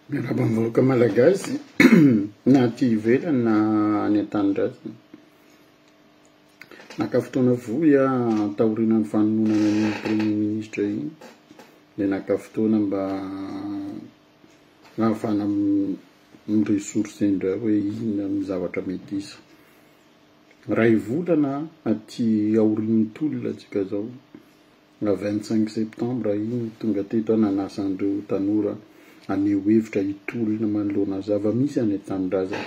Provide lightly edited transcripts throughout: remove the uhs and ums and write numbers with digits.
Miarahaba ny vahoaka malagasy na aty ivelany na any an-tanindrazana. Naka fotoana vohy aho taorian'ny fanononana ny premier ministre iny dia naka fotoana mba ahafahana mi-ressourcer indray hoe inona ny zavatra mety hisy. Iray volana aty aorian'ny tolona tsika zao. Na 25 septembre iny tonga teto aho nanasa an'ireo tanora haneho hevitra hitolona manoloana ny zava-misy any an-tanindrazana.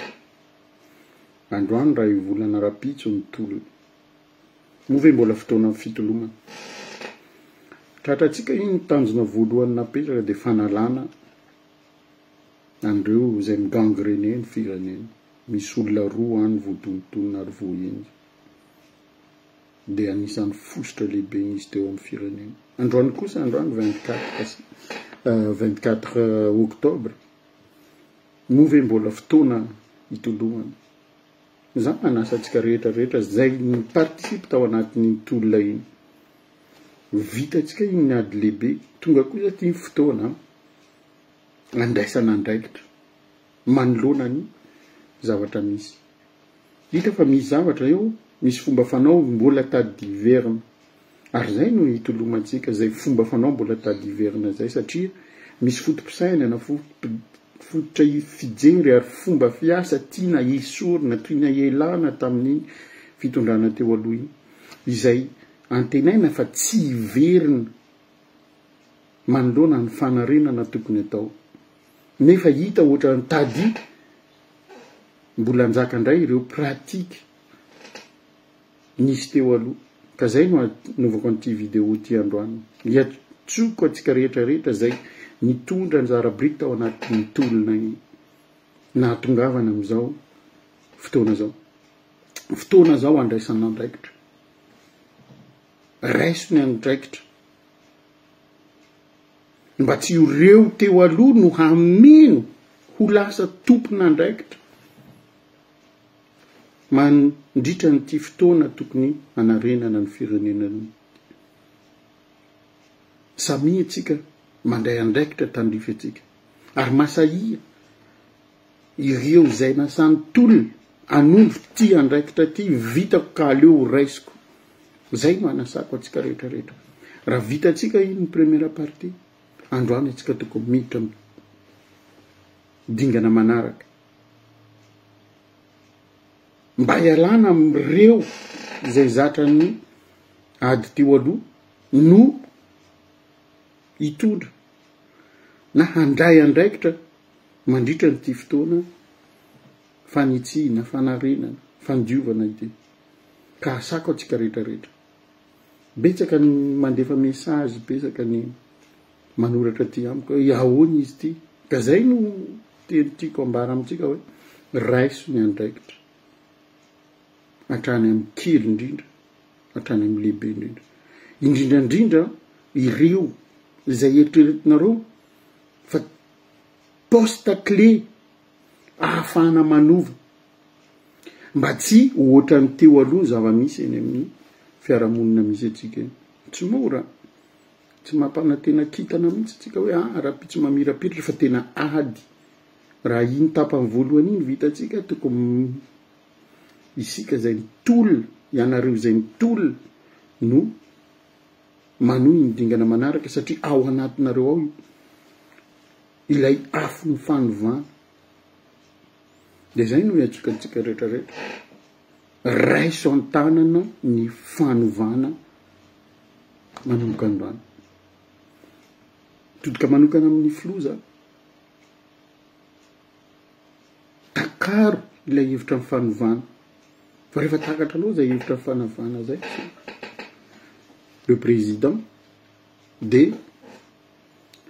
Androany iray volana rahampitso ny tolona. Moa ve mbola fotoanan'ny fitolomana? Tratrantsika iny ny tanjona voalohany napetraka dia fanalana an'ireo izay mi-gangrene ny firenena. Misy olona roa any voadonontonona ary voahenjika. dia anisan'ny fositra lehibe nisy teo amin'ny firenena. Androany kosa, androany 24 24 octobre, moa ve mbola fotoana hitolomana? Za manasa antsika rehetra rehetra izay ni-participe tao anatin'iny tolona iny. Vitantsika iny ny ady lehibe, tonga kosa ity ny fotoana andraisana andraikitra manoloana ny zavatra misy. Hita fa misy zavatra eo, misy fomba fanao mbola tady hiverina. Ary izay no hitolomantsika, izay fomba fanao mbola tady hiverina izay satria misy foto-pisainana, fototra fijery ary fomba fiasa tiana hesorina, tiana hialana tamin'iny fitondrana teo aloha iny, izay antenaina fa tsy hiverina manoloana ny fanarenana tokony atao. Nefa hita ohatran'ny tady Mbola hanjaka indray ireo pratique nisy teo aloha. Ka zay no anaovako an'ity vidéo ity androany. Iantsoko antsika rehetra rehetra zay nitondra anjara biriky tao anatin'ny tolona iny. Nahatongavana amin'izao fotoana zao. Fotoana zao andraisana andraikitra. Raiso ny andraikitra. Mba tsy ireo teo aloha no hameno ho lasa tompon'andraikitra mandritra an'ity fotoana tokony hanarenana ny firenena ity. Samia antsika mandray andraikitra tandrify antsika ary masahia ireo izay nasan'ny tolona hanombo ity andraikitra ity vitako ka aleo ho raisiko. Zay no anasako antsika rehetra rehetra. Raha vitantsika iny ny première partie, androany antsika tokony miditra amin'ny dingana manaraka. Mba hialana amin'ireo izay zatra ny ady teo aloha no hitondra na handray andraikitra mandritra an'ity fotoana fanitsiana, fanarenana, fandiovana ity. Ka asako antsika rehetra rehetra. Betsaka ny mandefa message, betsaka ny manoratra aty amiko hoe ahoana izy ity. Ka zay no teny tiako ambara amintsika hoe raiso ny andraikitra. Hatrany amin'ny kely indrindra, hatrany amin'ny lehibe indrindra. Indrindra indrindra ireo izay eritreretinareo fa poste clé ahafahana manova mba tsy ho ohatran'ny teo aloha ny zava-misy eny amin'ny fiarahamonina misy antsika eny. Tsy mora, tsy mampanantena kintana mihitsy antsika hoe ah rahampitso mamirapiratra fa tena ady. Raha iny tapany voalohany iny vitantsika tokony isika izay mitolona, ianareo izay mitolona no manohy ny dingana manaraka satria ao anatinareo ao io ilay afon'ny fanovana. Dia izay no iantsoiko antsika rehetra rehetra. Raiso an-tanana ny fanovana manomboka androany. Mitodika manokana amin'ny filoha za. Takaro ilay hevitra ny fanovana. Fa rehefa takatra aloha izay hevitra ny fanovana izay, le président dia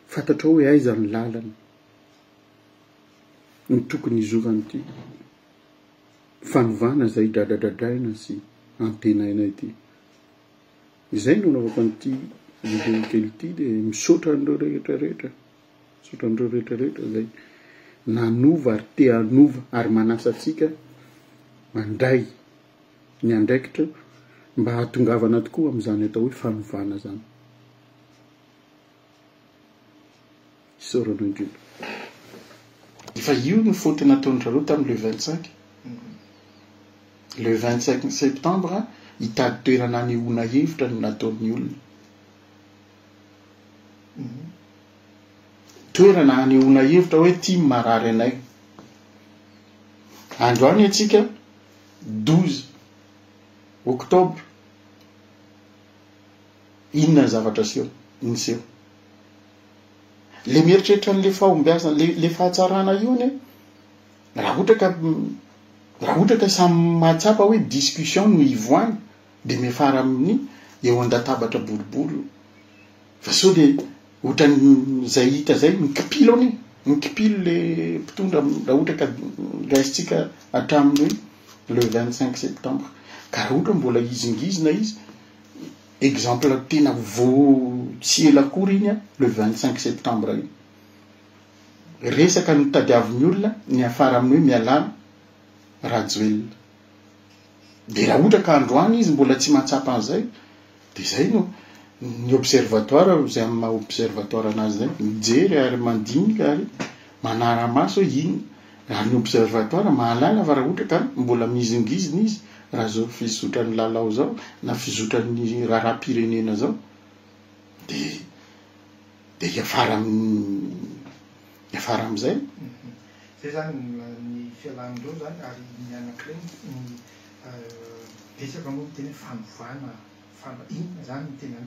fantatrao hoe aiza ny lalana. ny tokony hizoran'ity fanovana izay dradradradraina sy antenaina ity. Izay no anaovako an'ity video kely ity dia misaotra an'ireo rehetra rehetra, misaotra an'ireo rehetra rehetra izay nanova ary te hanova ary manasa antsika mandray ny andraikitra mba hahatongavana tokoa amin'izany atao hoe fanovana izany. Isaorana indrindra. Efa io ny faute nataon-dry zareo tamin'ny le 25. Le 25 septembre, hitady toerana hanehoana hevitra no nataon'ny olona. Toerana hanehoana hevitra hoe ity marary anay. Androany antsika 12 octobre. Inona ny zavatra aseho, niseho? Le mieritreritra an'le fahombiazana, le le fahatsarana io anie, raha ohatra ka raha ohatra ka samy mahatsapa hoe discussion no ivoahana de miafara amin'ny eo an-databatra boribory io. Fa sao de ohatran'izay hita zay, mikipilo anie, mikipilo le mpitondra raha ohatra ka raisintsika hatramin'ny hoe le 25 septembre. Ka raha ohatra mbola hizingizina izy, Exemple tena vao tsy ela akory iny le 25 septembre iny. Resaka notadiavin'ny olona niafara amin'ny hoe mialà Rajoelina. Dia raha ohatra ka androany izy mbola tsy mahatsapa an'izay dia izay no ny observatoire izay amin'ny maha observatoire anazy izay mijery ary mandinika ary manara-maso hoe inona ary ny observatoire mahalala fa raha ohatra ka mbola mihizingizina izy raha zao fizotran'ny lalao zao na fizotran'ny raharaham-pirenena zao de de hiafara amin'ny hiafara amin'izay. Zay zany ny fialan'ireo zany ary ny anankiray ny betsaka moa miteny hoe fanovana fa inona zany no tena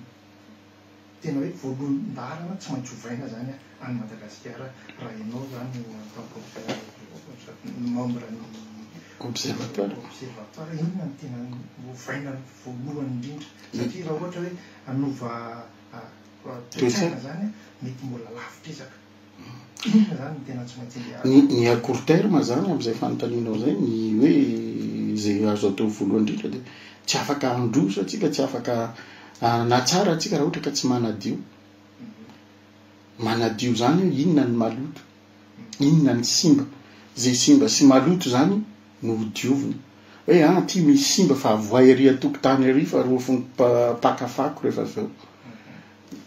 Tena hoe voalohan-daharana tsy maintsy ovaina zany any Madagasikara raha ianao zany en tant que membre ny Observatoire. Observatoire, inona no tena ovaina voalohany indrindra? Satria raha ohatra hoe hanova toe-tsaina zany mety mbola lavitr'ezaka. Inona zany no tena tsy maintsy Ny ny à court terme zany amin'izay fanontanianao izay, ny hoe izay azo atao voalohany indrindra dia tsy afaka handroso antsika, tsy afaka hanatsara antsika raha ohatra ka tsy manadio. Manadio zany hoe inona ny maloto, inona ny simba. Izay simba sy maloto zany no ho diovina. Hoe an aty misy simba fa avoahy ery an-tokotany ery fa roafin'ny mpaka fako rehefa avy eo.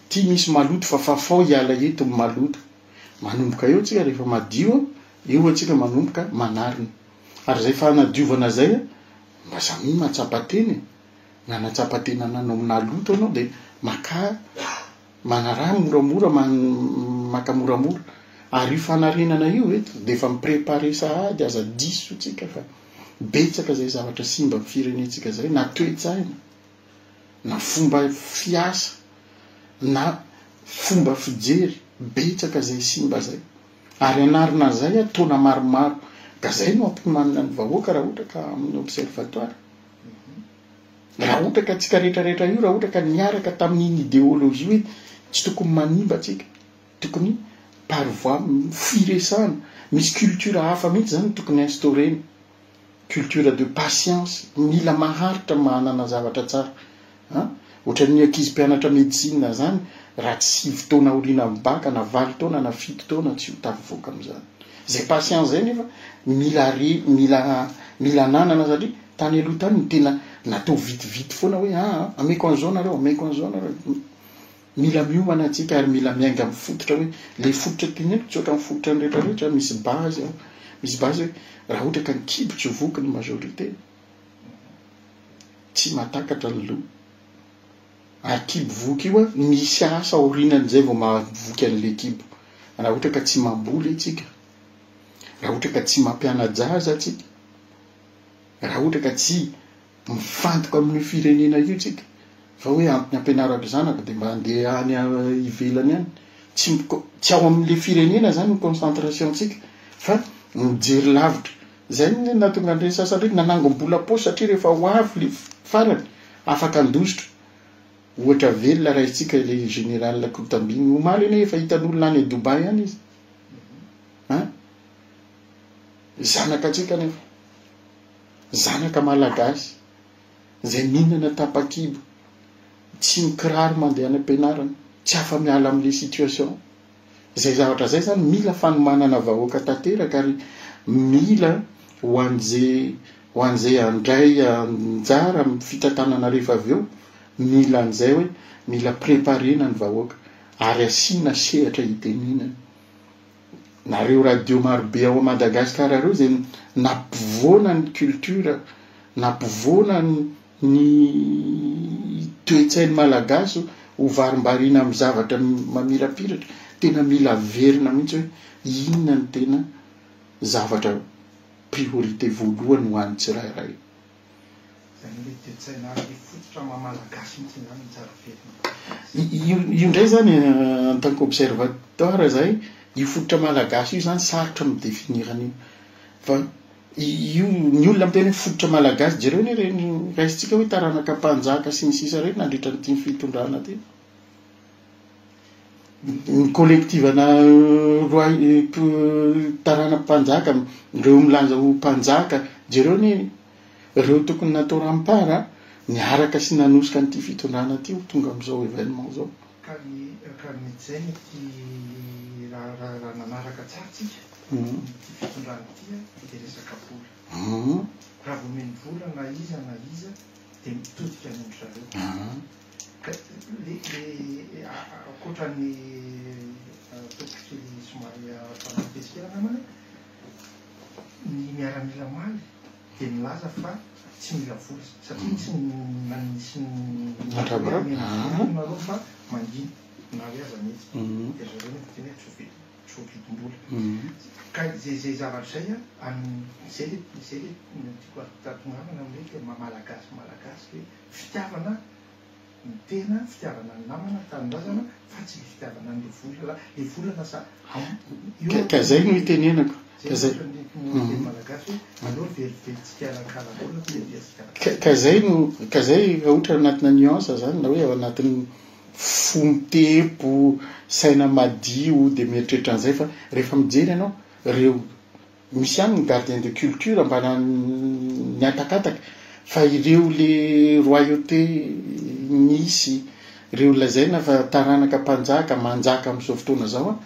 Ty misy maloto fa fafao hiala eto ny maloto. Manomboka eo tsika rehefa madio eo atsika manomboka manarina. Ary zay fanadiovana zay mba samia mahatsapa tena e. Na nahatsapa tena nanao naloto anao de makà manaraha moramora maka moramora. Ary io fanarenana io eto de efa mi-preparer sahady aza diso tsika fa betsaka zay zavatra simba am firenentsika zay na toe-tsaina. na fomba fiasa na fomba fijery betsaka zay simba zay ary anarina zay a taona maromaro ka zay no ampiomanina ny vahoaka raha ohatra ka amin'ny observatoire raha ohatra ka tsika rehetra rehetra io raha ohatra ka niaraka tamin'iny idéologie hoe tsy tokony manimba tsika tokony par voie firesahana misy culture hafa mihitsy zany tokony instaurena Culture de patience, mila maharitra manana zavatra tsara an! Ohatran'ny ankizy mpianatra médecine zany raha tsy sivy taona aoriana amin'ny bac na valo taona na fito taona tsy ho tafavoaka amin'izany. Zay patience zay nefa mila re mila mila ananana satria tany aloha tany no tena natao vite vite foana hoe aa ameko an'izao nareo ameko an'izao nareo. Mila miomana antsika ary mila miainga amin'ny fototra hoe le fototra teneniko tsy ohatran'ny fototra ny rehetra rehetra misy base ao misy base hoe raha ohatra ka ny kibo tsy voky ny majorité tsy mahatakatra ny loha ary kibo voky io a misy asa aorianan'izay vao mahavoky an'le kibo raha ohatra ka tsy mamboly antsika raha ohatra ka tsy mampiana-jaza antsika raha ohatra ka tsy Mifantoka amin'io firenena io tsika fa hoe antony ampianarako zanako dia mba handeha any ivelany any. Tsy tsy ao amin'le firenena zany ny concentration tsika fa mijery lavitra. Zay no nahatonga an'ireny sasany ireny nanangom-bola paosy satria rehefa ho avy le farany afaka handositra. Ohatra velona raisintsika ilay général Kotambiny omaly anie efa hitan'olona any Dubaï any izy. An? Zanaka antsika nefa. Zanaka malagasy izay mihinana tapa-kibo, tsy mikiraro mandeha any am-pianarana, tsy afa-miala amin'ilay situation. Izay zavatra izay izany mila fanomanana vahoaka tanteraka ary mila ho an'izay ho an'izay handray anjara amin'ny fitantanana rehefa avy eo, mila an'izay hoe mila préparer-na ny vahoaka ary asiana sehatra hitenenana. Nareo radio marobe ao Madagascar reo zay nampivoana ny culture, nampivoana ny toe-tsain'ny Malagasy ho varimbariana amin'ny zavatra mamirapiratra. Tena mila averina mihitsy hoe inona no tena zavatra priorité voalohany ho an'ny tsirairay. Izany hoe ilay toe-tsaina ary ilay fototra maha Malagasy mihitsy izany no tsara averina. Io indray izany en tant qu'observateur izay, io fototra Malagasy io izany sarotra mi-definir an'io. Fa io, ny olona miteny hoe fototra Malagasy, jereo anie ireny raisintsika hoe taranaka mpanjaka sy ny sisa ireny nandritra an'ity fitondrana ity. Ny collective-na roi, taranaka mpanjaka, ireo milaza ho mpanjaka, jereo anie ireo tokony natao rempart niaraka sy nanosika an'ity fitondrana ity ho tonga amin'izao événement izao. Ka ny ka ny izay ny ity raha raha raha nanaraka tsara tsika ity fitondrana ity dia resaka vola. Raha vao omeny vola na iza na iza dia mitodika any amin-dry zareo. Ka le le ankoatran'ny ataoko kely somary parenthèse kely angambany, ny miaramila omaly dia nilaza fa tsy mila vola satria tsy nisy nomena vola nareo fa mangina na hoe aza mihetsika dia ry zareo no niteny hoe tsy ho tsy voavidim-bola. Ka izay izay zavatra izay an, izay le izay le tiako ahatongavana amin'ny hoe maha malagasy malagasy hoe fitiavana ny tena, fitiavana ny namana, tanindrazana fa tsy le fitiavana an'le vola, le vola lasa io Ka izay no itenenako. Ka izay no teny malagasy hoe aleo veriveritsika ara-bola toy izay veriveritsika ara-tsaina. Ka izay no, ka izay raha ohatra anatina nuance zany na hoe ao anatin'ny fo mitepo, saina madio dia mieritreritra an'izay fa rehefa mijery ianao ireo misy ihany ny gardien de culture mba nihatakataka fa ireo le royauté nisy ireo lazaina fa taranaka mpanjaka manjaka amin'izao fotoana izao an,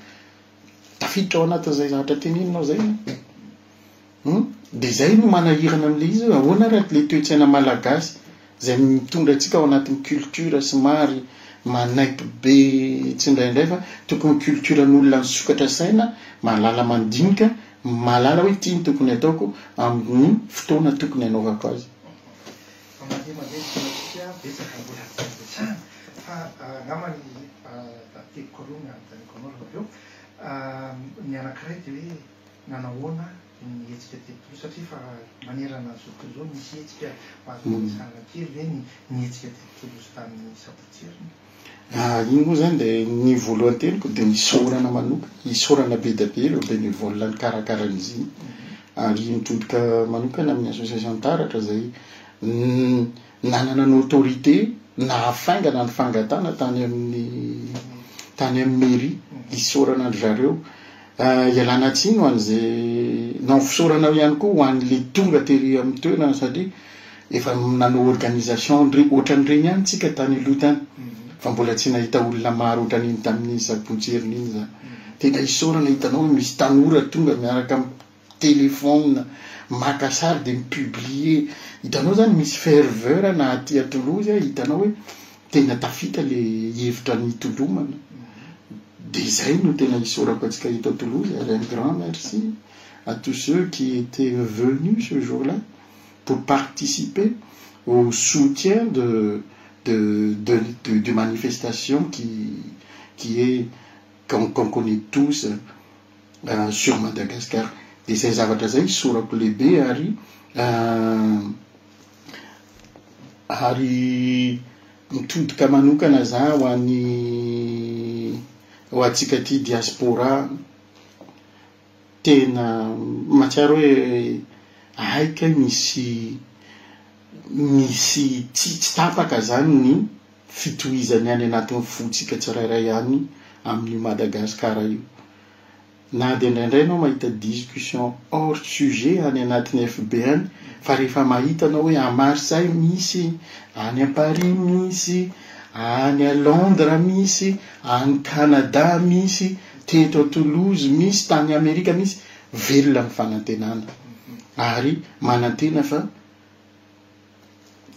tafiditra ao anatin'izay zavatra teneninao izay an. Hum, dia izay no manahirana amin'ilay izy hoe ahoana ary ilay toe-tsaina malagasy izay mitondra antsika ao anatin'ny culture somary manaiky be tsindraindray fa tokony culture an'olona nisokatra saina, mahalala mandinika, mahalala hoe ity no tokony ataoko amin'ny fotoana tokony hanaovako azy. Fa mandeha mandeha ny fotoanantsika, betsaka mbola resahana fa angamba ny teboka aloha ny anontaniako anao rehefa avy eo, ny anankiray dia hoe Nanahoana ny hetsika teto Toulouse satria efa manerana an'izao tontolo izao nisy hetsika mba azo resahana kely ve ny ny hetsika teto Toulouse tamin'ny sabotsy heriny? Ah, iny moa zany dia ny voalohan-teniko dia isaorana manokana, isaorana be dia be ireo bénévole nikarakara an'izy iny ary mitodika manokana amin'ny association Taratra izay nanana ny autorité nahafaingana ny fangatahana tany amin'ny tany amin'ny mairie, isaorana an-dry zareo. Ialana tsiny ho an'izay non fisaorana ihany koa ho an'le tonga tery amin'ny toerana satria efa nanao organisation ndre ohatran'ireny ihany tsika tany aloha tany fa mbola tsy nahita olona maro ohatran'iny tamin'iny sabotsy heriny iny za. Tena isaorana hitanao hoe misy tanora tonga miaraka amin'ny téléphone maka sary de mi-publier, hitanao zany misy ferveur na aty à Toulouse hitanao hoe tena tafita le hevitra nitolomana. Dia izay no tena isaorako antsika eto à Toulouse ary un grand merci à tous ceux qui étaient venus ce jour là pour participer au soutien de de de de de manifestation qui qui est qu'on qu'on connait tous sur Madagascar. Dia izay zavatra izay isaorako lehibe ary ary Mitodika manokana za ho an'ny ho antsika aty diaspora, tena mahatsiaro hoe hay kay misy misy tsy tsy tapaka zany ny fitohizany any anatin'ny fontsika tsirairay any amin'io Madagasikara io. Na dia indraindray ianao mahita discussion hors sujet any anatin'ny FB any fa rehefa mahita anao hoe à Marseille misy, any à Paris misy, any à Londres misy, any Canada misy, teto à Toulouse misy, tany Amerika misy, velona ny fanantenana ary manantena fa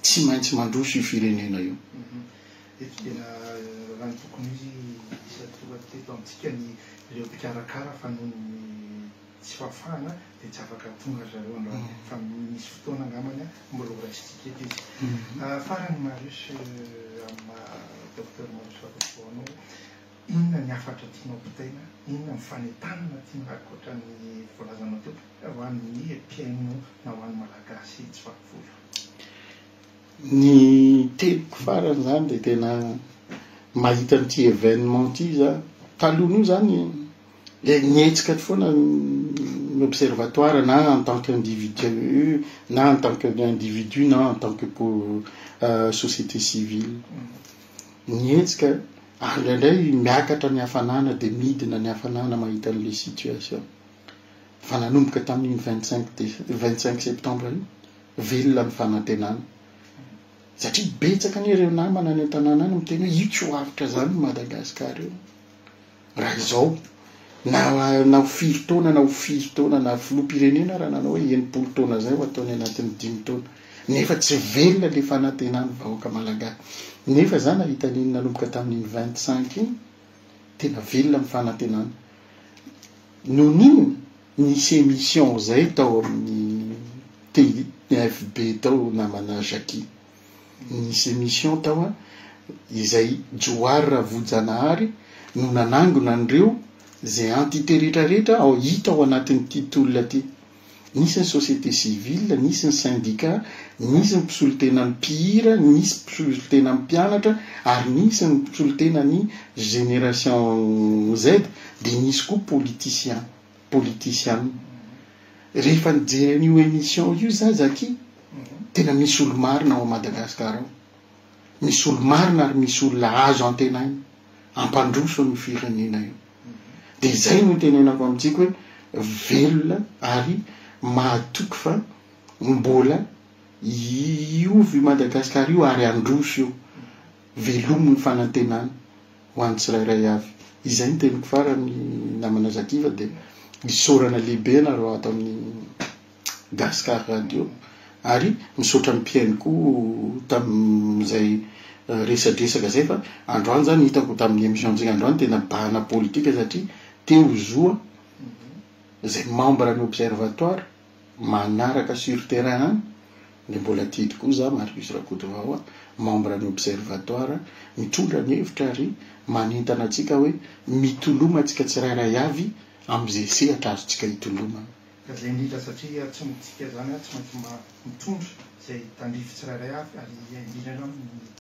tsy maintsy mandroso io firenena io. Eto dia raha ny tokony ho izy isan'ny tonga teto amintsika ny ireo mpikarakara fa noho ny. tsy fahafahana dia tsy afaka tonga ry zareo androany fa misy fotoana angambany mbola ho raisintsika eto izy. Farany Marius, amin'ny maha Docteur Marius Rakotovao anao, inona ny hafatra tianao ampitaina, inona ny fanentanana tianao ankoatra ny voalazanao teo ho an'ny mpihaino na ho an'ny Malagasy tsy vaky volo? Ny teniko farany zany dia tena mahita an'ity événement ity za. Taloha zany le nihetsika foana ny observatoire, na en tant qu'individu, na en tant qu'individu, na en tant que société civile. Nihetsika ary indraindray miakatra ny hafanana dia midina ny hafanana mahita an'le situation. Fa nanomboka tamin'iny 25 septembre iny, velona ny fanantenana. Satria betsaka anie ireo namana any an-tanàna any miteny hoe io tsy ho avotra zany Madagasikara io. Raha izao, na ho firy taona na ho firy taona, na filoham-pirenena raha nanao hoe 60 taona zay ho ataony anatin'ny 5 taona. Nefa tsy velona le fanantenana vahoaka malagasy. Nefa za nahita an'iny nanomboka tamin'iny 25 iny, tena velona ny fanantenana. Noho nisy émission zay tao amin'ny TFB tao, namana Jackie. Nisy émission tao izay Johary Ravoajanahary no nanangona an'ireo zay entité rehetrarehetra ao hita ao anatin'ity tolona ty. Nisy ny société civile, nisy ny syndicat, nisy ny mpisolo-tena ny mpihira, nisy mpisolo-tena ny mpianatra, ary nisy ny mpisolo-tena ny génération Z, de nisy koa politicien. Rehefa nijery an'io émission io za, Zaki, tena misy olo marina ao Madagasikara ao. Misy olo marina ary misy olona azo antenaina ampandroso ny firenena io. De zay no tenenako amintsika hoe velona ary mahatoky fa mbola hiova io Madagasikara io ary handroso io. Velomo ny fanantenana ho an'ny tsirairay avy. Izay ny teniko farany, namana Zakiva, de isaorana lehibe anareo ato amin'ny Gascar Radio ary misaotra ny mpihaino koa tamin'izay resadresaka zay, fa androany zany hitako tamin'ny émission-tsika androany tena bahana politika, satria teo zoa zay membre ny observatoire manaraka sur terrain any, de mbola tidy koa za Marius Rakotovao membre ny observatoire mitondra ny hevitra ary manentana antsika hoe mitoloma antsika tsirairay avy am'izay sehatra azontsika hitolomana. Ka zay indrindra, satria tsy mitsika zany tsy maintsy mitondra zay tandrify tsirairay avy ary indrindra ny